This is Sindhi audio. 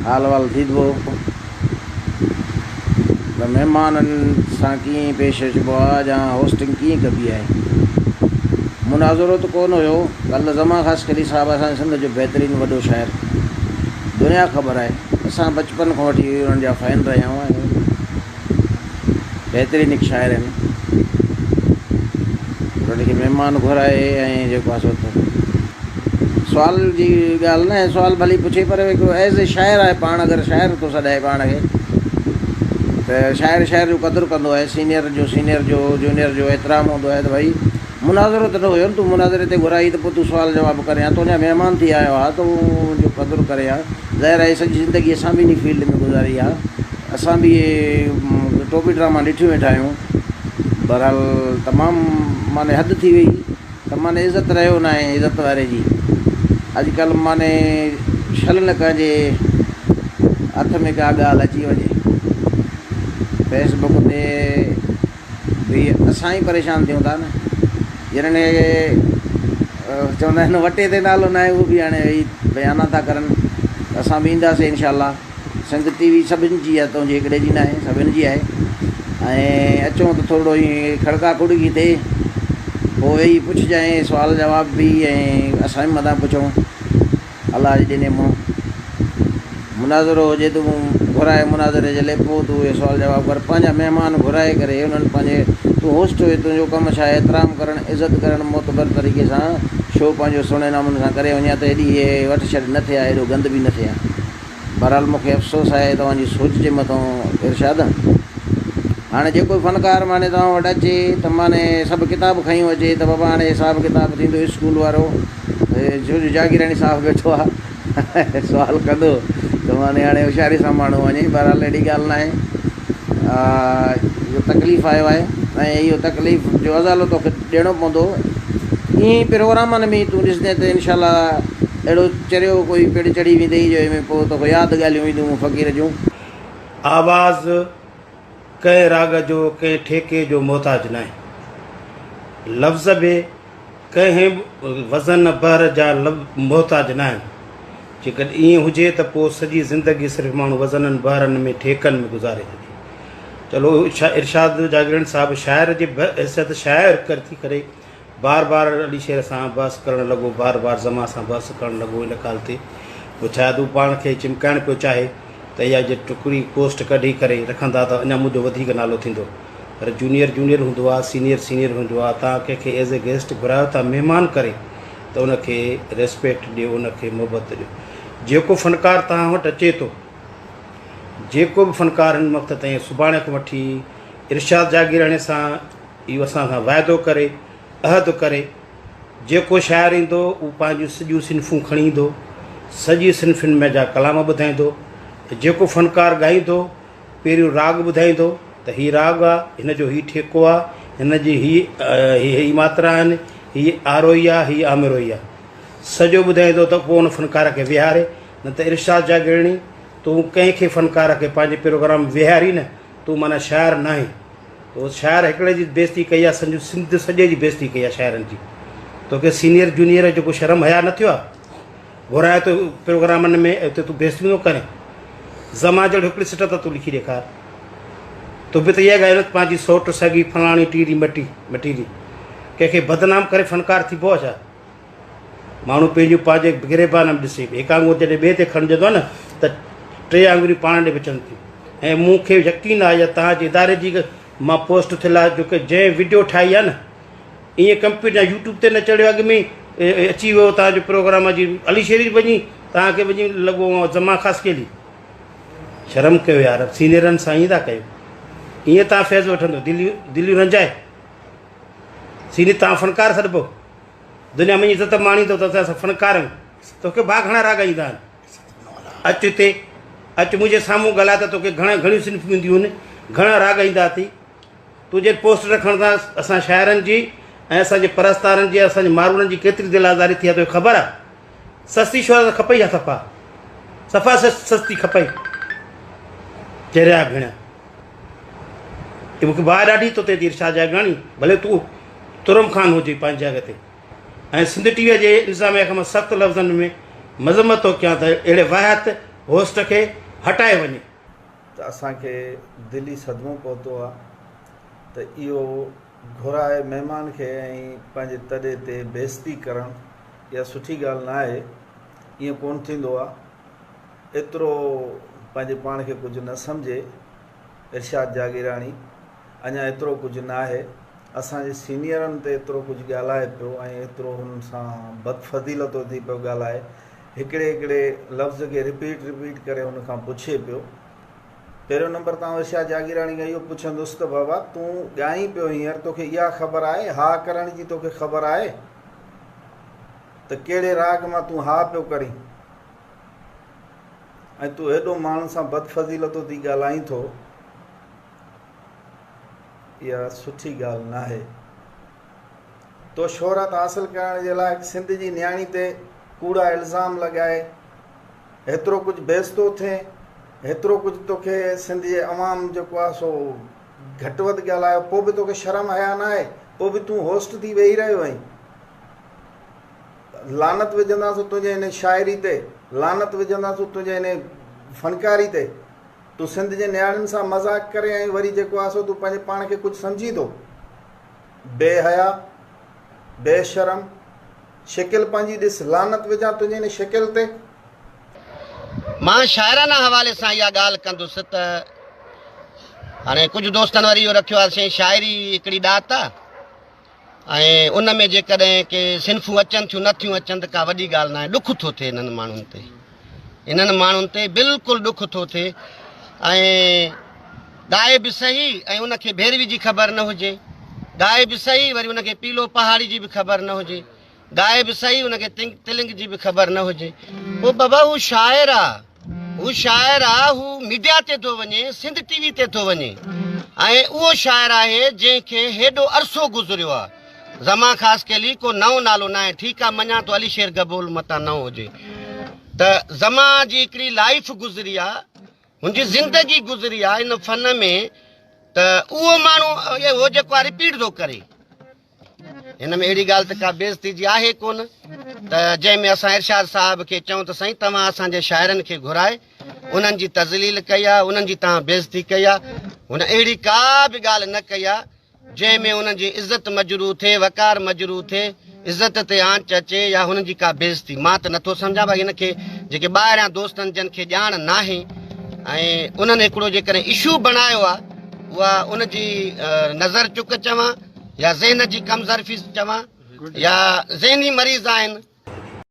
حال احوال ٿي ٿو ته مهمانن سان ڪيئن پيش اچبو آ يا هوسٽنگ ڪيئن ڪبي آهي. مناظرو ته ڪونه هيو. ڪلهه زمان خاصخيلي صاحب اسان جي سنڌ جو بهترين وڏو شاعر دنيا خبر آهي اسان بچپن کان وٺي انهن جا فين رهيا آهيون ۽ بهترين هڪ شاعر آهن. انهن کي مهمان گهرائي ۽ جيڪو آهي سو ته سوال جي ڳالهه نه آهي سوال ڀلي پڇي پر هڪڙو ايز اي شاعر آهي پاڻ اگر شاعر ٿو سڏائي پاڻ کي ته شاعر شاعر جو قدر ڪندو آهي سينيئر جو سينيئر جو جونيئر جو احترام هوندو آهي ته ڀئي مناظرو ته نه هيو نه تون مناظري تي گهرائي ته پوء تون سوال جواب ڪرين ها تنهنجا مهمان ٿي آيو ها ته ان جو قدر ڪرين ها ظاهر آهي سڄي زندگي اسان به انهي فيلڊ ۾ گذاري آهي اسان به اهي ٽوپي ڊراما ڏٺيون ويٺا آهيون بهرحال تمام معني حد ٿي وئي ته معني عزت رهيو ناهي عزت واري جي اڄڪلهه معني شل نه ڪنهن جي هٿ ۾ ڪا ڳالهه اچي وڃي فيس بڪ تي به اسان ئي پريشان ٿيون ٿا نه جنھن کي چوندا آهن وٽي تي نالو ناهي اهو به هاڻي ويهي بيانا ٿا ڪرن اسان به اينداسين انشاء الله سنڌ ٽي وي سڀن جي آهي تنهنجي هڪڙي جي ناهي سڀن جي آهي ۽ اچون ته ٿورڙو ائين کڙڪا کڙڪي ٿئي پوء ويهي پڇجانء سوال جواب به ۽ اسان به متان پڇون الله جي ڏني منهن مناظرو هجي ته گهرائي مناظري جي لئي پوء تون اهي سوال جواب ڪر پنهنجا مهمان گهرائي ڪري انهن پنهنجي تون هوسٽ هئي تنهنجو ڪم ڇا آهي احترام ڪرڻ عزت ڪرڻ معتبر طريقي سان شو پنهنجو سهڻي نموني سان ڪري وڃي ها ته هيڏي هي وٺ ڇڏ نه ٿئي ها هيڏو گند به نه ٿئي ها بهرحال مون کي افسوس آهي توهان جي سوچ جي مٿان ارشاد. هاڻي جيڪو فنڪار معني توهان وٽ اچي ته معني سڀ ڪتاب کنيون اچي ته بابا هاڻي حساب ڪتاب ٿيندو اسڪول وارو ڇو جو جاگيراڻي صاحب ويٺو آ سوال ڪندو ته معني هاڻي هوشياري سان ماڻهو وڃي بهرحال اهڙي ڳالهه ناهي اهو تڪليف آيو آهي ۽ اهو تڪليف جو ازالو توکي ڏيڻو پوندو ائين ئي پروگرامن ۾ تون ڏسندين ته انشاء الله اهڙو چريو ڪوئي پڙ چڙهي ويندئي جو ۾ پوء توکي ياد ڳالهيون اينديون مون فقير جون. آواز ڪنهن راڳ جو ڪنهن ٺيڪي جو محتاج ناهي. لفظ به ڪنهن به وزن بحر جا محتاج ناهن. جيڪڏهن ائين هجي ته پوء سڄي زندگي صرف ماڻهو وزنن بحرن ۾ ٺيڪن ۾ گذاري ڇڏي. چلو ارشاد جاگيراڻي صاحب شاعر جي بحيثيت شاعر ٿي ڪري بار بار علي شير سان بحث ڪرڻ لڳو، بار بار زمان سان بحث ڪرڻ لڳو ان ڳالهه تي پوء شايد هو پاڻ کي چمڪائڻ پيو چاهي ته اها جي ٽڪري پوسٽ ڪڍي ڪري رکندا ته اڃا منهنجو وڌيڪ نالو ٿيندو پر جونيئر جونيئر هوندو آهي سينيئر سينيئر هوندو آهي توهان ڪنهن کي ايز اي گيسٽ گهرايو ٿا مهمان ڪري ته ان کي ريسپيڪٽ ڏيو ان کي محبت ڏيو جيڪو فنڪار توهان وٽ اچي ٿو جيڪو به فنڪار هن وقت تائين سڀاڻي کان وٺي ارشاد جاگيراڻي سان اهو اسان سان وعدو ڪري، عهد ڪري، جيڪو شاعر ايندو اهو پنهنجون سڄيون صنفون کڻي ايندو، سڄي صنفن ۾ جا ڪلام ٻڌائيندو ته جيڪو فنڪار ڳائيندو پهريون راڳ ٻڌائيندو ته هي راڳ آ، هن جو هي ٺيڪو آ، هن جي هي هي ماترا آهن، هي آروهي آ، هي آمروهي آ. سڄو ٻڌائيندو ته پوء ان فنڪار کي ويهاري، نه ته ارشاد جاگيرڻي تون ڪنهن کي فنڪار کي پنهنجي پروگرام ۾ ويهاري نه، تون معنيٰ شاعر ناهين. تو شاعر هڪڙي جي بيعزتي ڪئي آ سنجو سنڌ سڄي جي بيعزتي ڪئي آ شاعرن جي توکي سينيئر جونيئر جو ڪو شرم حيا نه ٿيو آ گهرايو تو پروگرامن ۾ اتي تون بيعزتيون ٿو ڪرين زمان جهڙو هڪڙي سٽ ته تون لکي ڏيکار تو به ته اها ڳايو نه پنهنجي سوٽ سڳي فلاڻي ٽيري مٽي مٽيري ڪنهن کي بدنام ڪري فنڪار ٿيبو آ ڇا ماڻهو پنهنجون پنهنجي گريبان ۾ ڏسي. هڪ آڱر جڏهن ٻئي تي کڻجندو آهي نه ته ٽي آڱريون پاڻ ڏي بچن ٿيون ۽ مون کي يقين آهي يا توهان جي اداري جي مان پوسٽ ٿيل آهي جو جنهن وڊيو ٺاهي آهي نه ائين ڪمپيوٽر يا يوٽيوب تي نه چڙهيو اڳ ۾ اچي ويو توهان جو پروگرام جي علي شيري وڃي توهان کي وڃي لڳو زمان خاصخيلي شرم ڪيو يار سينيئرن سان ائين ٿا ڪيو ائين توهان فيض وٺندو دليون دليون رنجائي سينيئر توهان فنڪار سڏبو دنيا ۾ عزت ماڻيندو ته اسان فنڪار آهيون. توکي ڀاء گهڻا راڳ ايندا آهن. اچ هتي، اچ منهنجي سامهون ڳالهاء ته توکي گهڻا گهڻيون صنفون اينديون آهن، گهڻا راڳ ايندا اٿئي. تون جي پوسٽ رکڻ سان اسان شاعرن جي ۽ اسان جي پرستارن جي اسان جي ماروئڙن جي ڪيتري دل آزاري ٿي آهي توکي خبر آهي. سستي شهرت کپئي ڇا صفا؟ صفا سستي کپئي. چريا ڀيڻ. مون کي باهه ڏاڍي تو تي ٿي ارشاد جاگيراڻي ڀلي تون ترم خان هجي پنهنجي جڳهه تي ۽ سنڌ ٽي وي جي انتظاميه کان مان سخت لفظن ۾ مذمت ٿو ڪيان ته اهڙي واهيات هوسٽ کي هٽايو وڃي. ته اسان کي دلي صدمو پهتو آ ته اهو گهرائي مهمان کي ۽ پنهنجي تڏي تي بيعزتي ڪرڻ اها سٺي ڳالهه نه آهي ائين ڪونه ٿيندو آ ايترو پنهنجي پاڻ کي ڪجهه نه سمجهي ارشاد جاگيراڻي اڃا ايترو ڪجهه ناهي اسان جي سينيئرن تي ايترو ڪجهه ڳالهائي پيو ۽ ايترو هنن سان بدفضيلتو ٿي پيو ڳالهائي هڪڙي هڪڙي لفظ کي رپيٽ رپيٽ ڪري هن کان پڇي پيو. پهريون نمبر ته آئون ارشاد جاگيراڻي کان اهو پڇندس ته بابا تون ڳائين پيو هينئر توکي اها خبر آهي ها ڪرڻ جي توکي خبر آهي ته ڪهڙي راڳ مان تون ها پيو ڪرين ۽ تون هيڏو ماڻهن سان بدفضيلتو ٿي ڳالهائين ٿو اها سٺي ڳالهه ناهي. تو شهرت حاصل ڪرڻ جي لاء سنڌ جي نياڻي تي ڪوڙا الزام لڳائي هيترو ڪجهه بيعزتو ٿئين، هيترو ڪجهه توکي سنڌ جي عوام جيڪو آهي سو گهٽ وڌ ڳالهايو پوء به توکي شرم حيا ناهي، پوء به تون هوسٽ ٿي ويهي رهيو آهين. لعنت وجهنداسون تنهنجي ان شاعري تي، لعنت وجهنداسون تنهنجي ان فنڪاري تي. تون سنڌ جي نياڻين سان مذاق ڪري ۽ وري جيڪو آهي سو تون پنهنجي پاڻ کي ڪجهه سمجهين ٿو. بي حيا، بي شرم، شڪل پنهنجي ڏس، لعنت وجهان تنهنجي ان شڪل تي. مان شاعرانه حوالي سان اها ڳالهه ڪندس ته هاڻي ڪجهه دوستن وري اهو رکيو آهي سائين شاعري هڪڙي ڏات آهي ۽ ان ۾ جيڪڏهن ڪي صنفون اچن ٿيون نه ٿيون اچن ته ڪا وڏي ڳالهه ناهي ڏک ٿو ٿئي انهن ماڻهن تي انهن ماڻهن تي بلڪل ڏک ٿو ٿئي ۽ ڳائي به سهي ۽ ان کي ڀيروي جي خبر نه هجي، ڳائي به سهي وري ان کي پيلو پهاڙي جي به خبر نه هجي، ڳائي به سهي ان کي تلنگ جي به خبر نه هجي. پوء بابا هو شاعر آ، هو شاعر آ، هو ميڊيا تي ٿو وڃي، سنڌ ٽي وي تي ٿو وڃي ۽ اهو شاعر آهي جنهن کي هيڏو عرصو گذريو آ. زمان خاصخيلي ڪو نئون نالو ناهي، ٺيڪ آ مڃان ٿو علي شير گبول متان نئون هجي ته زمان جي هڪڙي لائيف گذري آ، هن جي زندگي گذري آ ان فن ۾ ته اهو ماڻهو اهو جيڪو آ رپيٽ ٿو ڪري هن ۾ اهڙي ڳالهه ته ڪا بيعزتي جي آهي ڪونه ته جنهن ۾ اسان ارشاد صاحب کي چئون ته سائين توهان اسان جي شاعرن کي گهرائي انهن جي تذليل ڪئي آ انهن جي توهان بيعزتي ڪئي آ هن اهڙي ڪا به ڳالهه نه ڪئي آ جنهن ۾ انهن جي عزت مجروح ٿئي، وقار مجروح ٿئي، عزت تي آنچ اچي يا هنن جي ڪا بيعزتي. مان ته نٿو سمجهان ڀائي هن کي جيڪي ٻاهريان دوست آهن جن کي ڄاڻ ناهي ۽ انهن هڪڙو جيڪڏهن اشو بڻايو آهي اها ان جي نظر چڪ چوان يا ذهن جي ڪم ظرفي چوان يا ذهني مريض آهن.